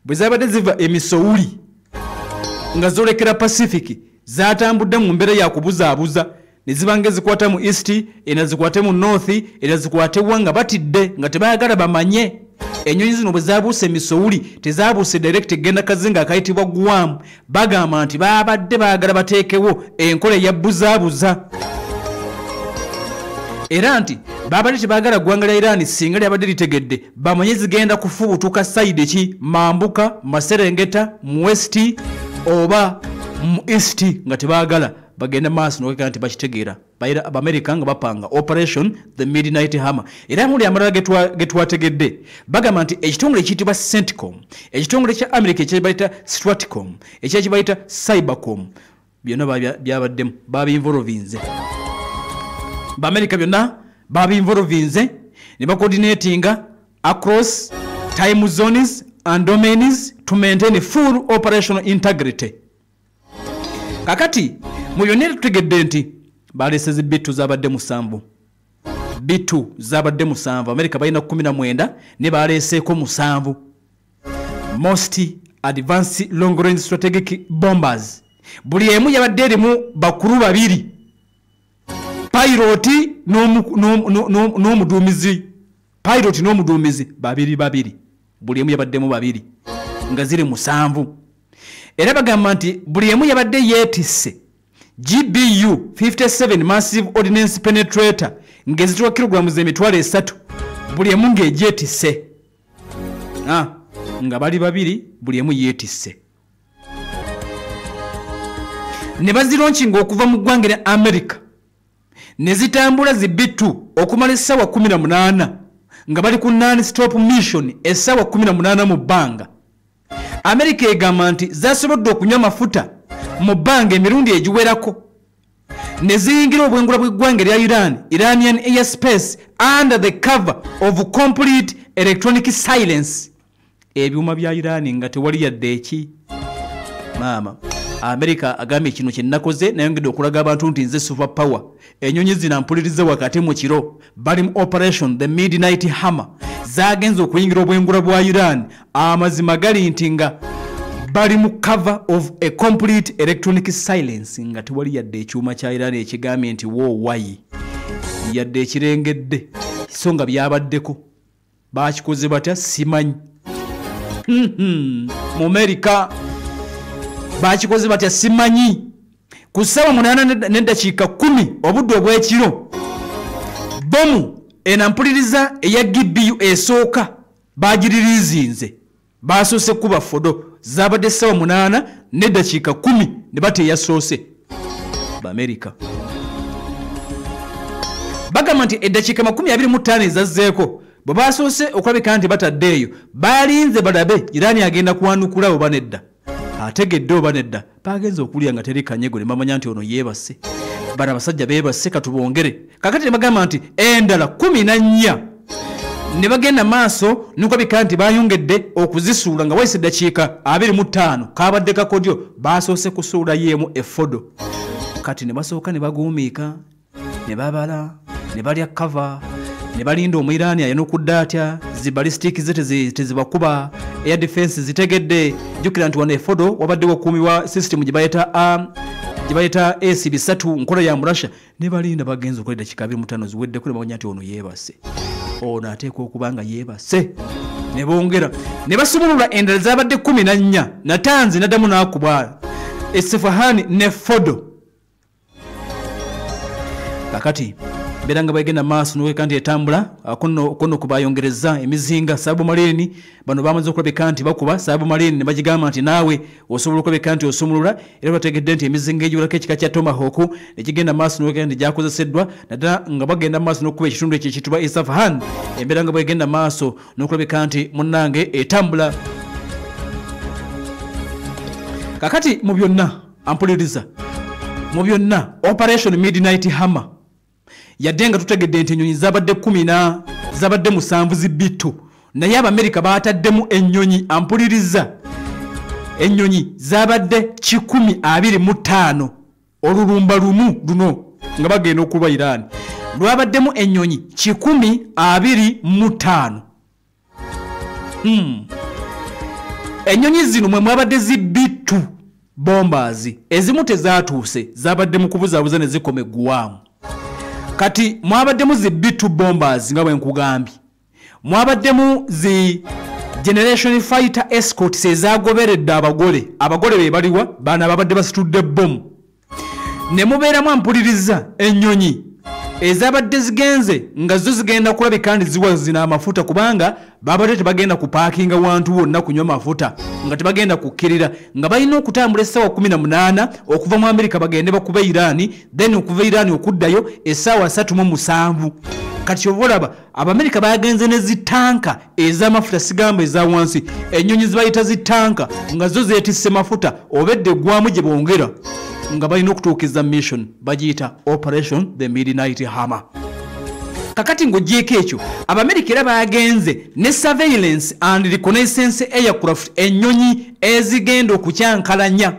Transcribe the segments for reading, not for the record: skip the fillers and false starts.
Bwe zabadde ziva e Missouri nga zolekera Pacific, zatambudde mu mbeera ya kubuzaabuza, ne ziba nga ezikwata mu east, ena zikwate mu north, era zikwate wa, nga batidde nga tebaagala bamanye. Ennyonyi zino bwe zabuuse Missouri, tezabuuse direct egenda kazinga akayitibwa Guam. Bagamba nti babadde baagala bateekewo enkola eya buzaabuza, era nti babadde tebaagala ggwanga lya Iran singa lyabadde litegedde bamanye zigenda kufubutuka side ki, mambuka, maserengeta, mu west oba mu east, nga tebaagala bagenda maaso nokeka nti bakitegeera. Abamerika nga bapanga Operation the Midnight Hammer. Era muli amalala getwategedde, bagamba nti ekitongole ekiyitibwa CENTCOM, ekitongole kya America ekyebayita STRATCOM, ekyekibayita Cybercom, byonna byabaddemu, babinvolvinze. Baamerika byonna babinvolvinze ne bacoordinatinga across time zones and domains to maintain full operational integrity. Kakati mu byonna tutegedde nti baleese zi B2 zabadde 7, B2 zabadde 7. Amerika balina 19 ne baleeseeko 7, most advanced long range strategic bombers. Buli emu yabadde erimu bakulu babiri, pilot n'omuduumizi, pilot n'omuduumizi babiri babiri, buli emu yabaddemu babiri, nga ziri 7. Era bagamba nti buli emu yabadde yeetisse GBU 57 massive ordnance penetrator ng'ezitwa kilogrammu 300,000, buli emu ng'egyetisse. Nga bali babiri, buli emu yeetisse. Ne bazilaunchinga okuva mu ggwanga lya America, ne zitambula zi B2 okumala essaawa 18 nga bali ku non stop mission, essaawa 18 mu bbanga. America egamba nti zasobodde okunywa amafuta mu bbanga emirundi egiwerako, ne ziyingira obwengula bw'eggwanga erya Iran, Iranian airspace, under the cover of complete electronic silence. Ebyuma bya Iran nga tewali yadde eki. Maama America agambye kino kye nnakoze, nayongedde okulaga abantu nti nze super power. Ennyonyi zino mpulirize wakati mu kiro, bali mu Operation the Midnight Hammer, zagenze okuyingira obwengula bwa Iran. Amazima gali nti nga bali mu cover of a complete electronic silence, nga tewali yadde ekyuma kya Iran ekigambye nti wo wayi, yadde ekirengedde. So nga byabaddeko bakikoze batya simanyi. Mu America bakikoze batya simanyi. Ku ssaawa 8:10 obudde obw'ekiro, bomu enampuliriza eya GBU esooka bagiririizinze. Basoose kuba Fordow, zabadde ssaawa 8:10 ne bata eyasoose. Baamerika bagamba nti eddakiika 25 ezazzeeko, bwe basoose okulabika nti batadde eyo, balinze balabe Iran agenda kuwanukula oba nedda, ategedde oba nedda. Bagenze okulya nga teri kanyego, ne bamanya nti ono yeebase, bano abasajja beebase, katubongere. Kakati ne bagamba nti endala 14 ne bagenda maaso n'okulabika nti bayongedde okuzisuula nga wayise eddakiika 25. Kabadde kakodyo, basoose kusuulayo emu e Fordow. Kati ne basooka ne baguumiika, ne babala, ne balya cover, ne balinda Omwiraani ayanukudde atya, zi ballistic ze tezibakuba, air defense zitegedde. Jjukira nti wano e Fordow wabadde wakuumibwa system gye bayita S-300, nkola ya Murasha. Ne balinda, bagenze okukola eddakiika 25 ziweddeko, ne bamanya nti ono yeebase, ono ateekwa okuba nga yeebase. Ne bongera ne basumulula endala zabadde 14, Natanz naddamu n'akubwa Esfahani ne Fordow. Kakati mbeera nga bwegenda maaso noweka nti etambula kuno kubayongereza emizinga submarine. Bano bamaze okulabika nti bakuba submarine ne bagigamba nti naawe osobola okulabika nti osumulula. Era bategedde nti emizinga egiwulako ekika kya Tomahawk nekigenda maaso noweka nti gyakozeseddwa, naddala nga bagenda maaso n'okukuba ekitundu ekyo ekiyitibwa Isfahan. Embeera nga bwegenda maaso n'okulabika nti munnange etambula. Kakati mu byonna ampuliriza, mu byonna Operation Midnight Hammer, yadde nga tutegedde nti ennyonyi zabadde 10 zabadde 7 zi B2, naye Abamerika baataddemu ennyonyi, ampuliriza, ennyonyi zabadde 125 olulumba lumu luno nga bagenda okuba Iran lwabaddemu ennyonyi 125. Ennyonyi zino mwe mwabadde zi B2 bombers, ezimu tezaatuuse, zabadde mu kubuzaabuza ne zikoma eggwamu. Kati mwabaddemu zi B2 bombers nga bwe nkugambye, mwabaddemu zi generation fighter escorts ezagoberedde abagole. Abagole be baliwa bana babadde basitudde bomu. Ne mubeeramu ampuliriza ennyonyi ezabadde zigenze nga zo zigenda kulabika nti ziwa zina amafuta, kubanga babadde tebagenda kupaakinga wantu wonna kunywa mafuta, nga tebagenda kukkirira, nga balina okutambula essaawa 18 okuva mu Amerika bagende bakube Iran, then okuva Iran okuddayo essaawa 37. Kati kyova olaba Abamerika bagenze ne zitanka ez'amafuta, sigamba eza wansi, ennyonyi zibayita zitanka nga zo zeetisse mafuta obedde eggwamu gye bongera, nga balina okutuukiza mission bagiyita Operation the Midnight Hammer. Kakati ng'ogyeko ekyo, Abamerika era bagenze ne surveillance and reconnaissance aircraft, ennyonyi ezigenda okukyankalanya.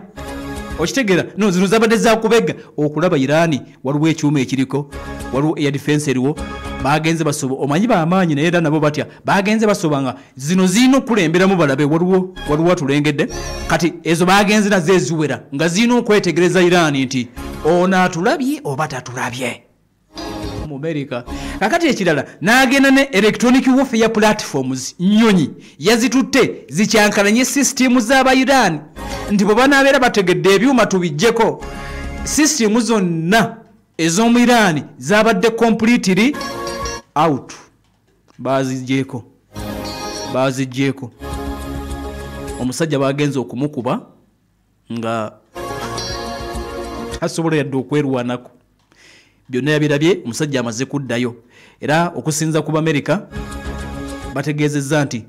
Okitegeera? No, zino zabadde zakubega okulaba Irani waliwo ekyuma ekiriko, waliwo air defense eriwo. Bagenze basoba, omanyi bamaanyi naye era nabo batya, bagenze basoba nga zino zirina okulemberamu balabe waliwo atulengedde. Kati ezo bagenze nazo eziwera nga zirina okwetegereza Irani nti ono atulabye oba tatulabye mu Amerika. Kakati ekirala n'agenda ne electronic warfare platforms, nnyonyi yazitutte zikyankalanye sisitimu z'Abairani nti bwe banaabeera bategedde ebyuma tubiggyeko. Sisitimu zonna ez'omu Irani zabadde completely out, bazigyeko. Omusajja bagenze okumukuba nga tasobola yadde okwerwanako, byonna yabirabye. Omusajja amaze kuddayo, era okusinza ku Bamerika bategeezezza nti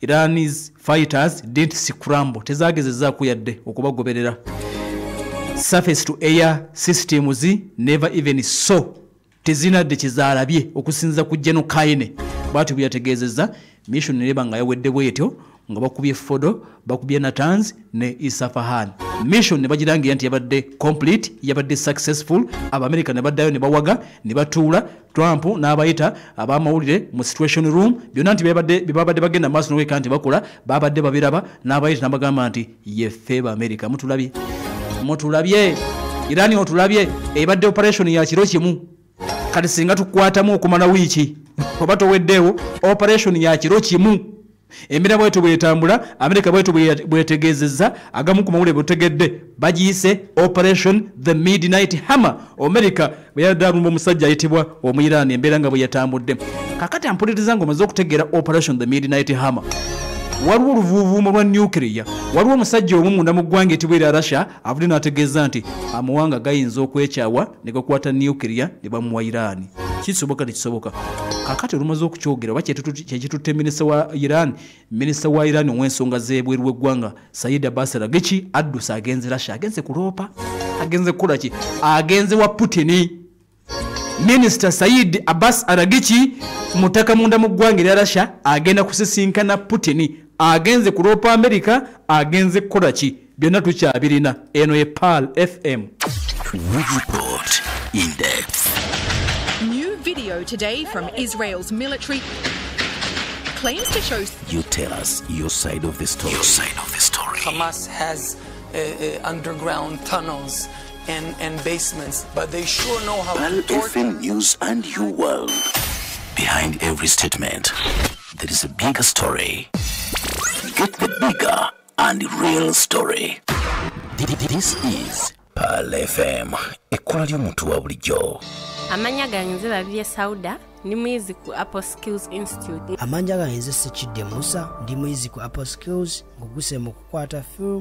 Iran's fighters didn't scramble, tezagezezaako yadde okubagoberera. Surface to air systems never even saw, tezinadde kyezaalabye okusinza ku General Kaine bw'atyo bwe yategeezezza. Mission nereba nga yawedde bwetyo, nga bakubye Fordo, bakubye Natanz ne Isfahan. Mission ne bagirangira nti yabadde complete, yabadde successful. Abamerika ne baddayo ne bawaga ne batuula, Trump n'abayita abamawulire mu situation room, byonna nti bebabadde bagenda maaso n'okweka nti bakola, babadde babiraba, n'abayita n'abagamba nti yeffe Baamerika, mutulabye, mutulabye Irani otulabye, ebadde operation ya kiro kimu. Kati singa tukwatamu okumala wiiki oba toweddeewo, operation ya kiro kimu. Embeera bwetyo bwetambula, Amerika bwetyo bwetegeezezza. Agamu ku mawulire butegedde bagiyise Operation the Midnight Hammer. Amerika bwe yadde alumba omusajja ayitibwa Omuyiraani, embeera nga bwe yatambudde. Kakati ampuliriza ng'omaze okutegeera Operation the Midnight Hammer, waliwo oluvuuvuumo lwa nuclear. Waliwo omusajja omu munda mu ggwanga etibwa erya Russia avudde n'ategeeza nti amawanga gayinza okwekyawa ne gakwata nuclear ne bamuwa Irani. Kisoboka tekisoboka? Kakati olumaze okukyogera oba kyekitutte minisita wa Iran, minisita wa Iran ow'ensonga z'ebweru w'eggwanga Said Abbas Araghchi adduse agenze Russia, agenze kuloopa, agenze kukola ki, agenze wa Putin. Minisita Said Abbas Araghchi mutaka munda mu ggwanga erya Russia agenda kusisinkana Putin, agenze kuloopa Amerika, agenze kukola ki, byonna tukyabirina. Eno ye Pearl FM. We report in depth. New video today from Israel's military claims to show. You tell us your side of the story. Your side of the story. Hamas has underground tunnels and basements, but they sure know how Pearl to torture. FM News and your world. Behind every statement, there is a bigger story. Get the bigger and real story. This is Pearl FM. Ekkola ly'omuntu wa bulijjo. Amanya gange nze Babirye Sauda, ndi muyizi ku Apple Skills Institute. Amanja gange nze Sekidde Musa, ndi muyizi ku Apple Skills, nguguse mu kukwata film.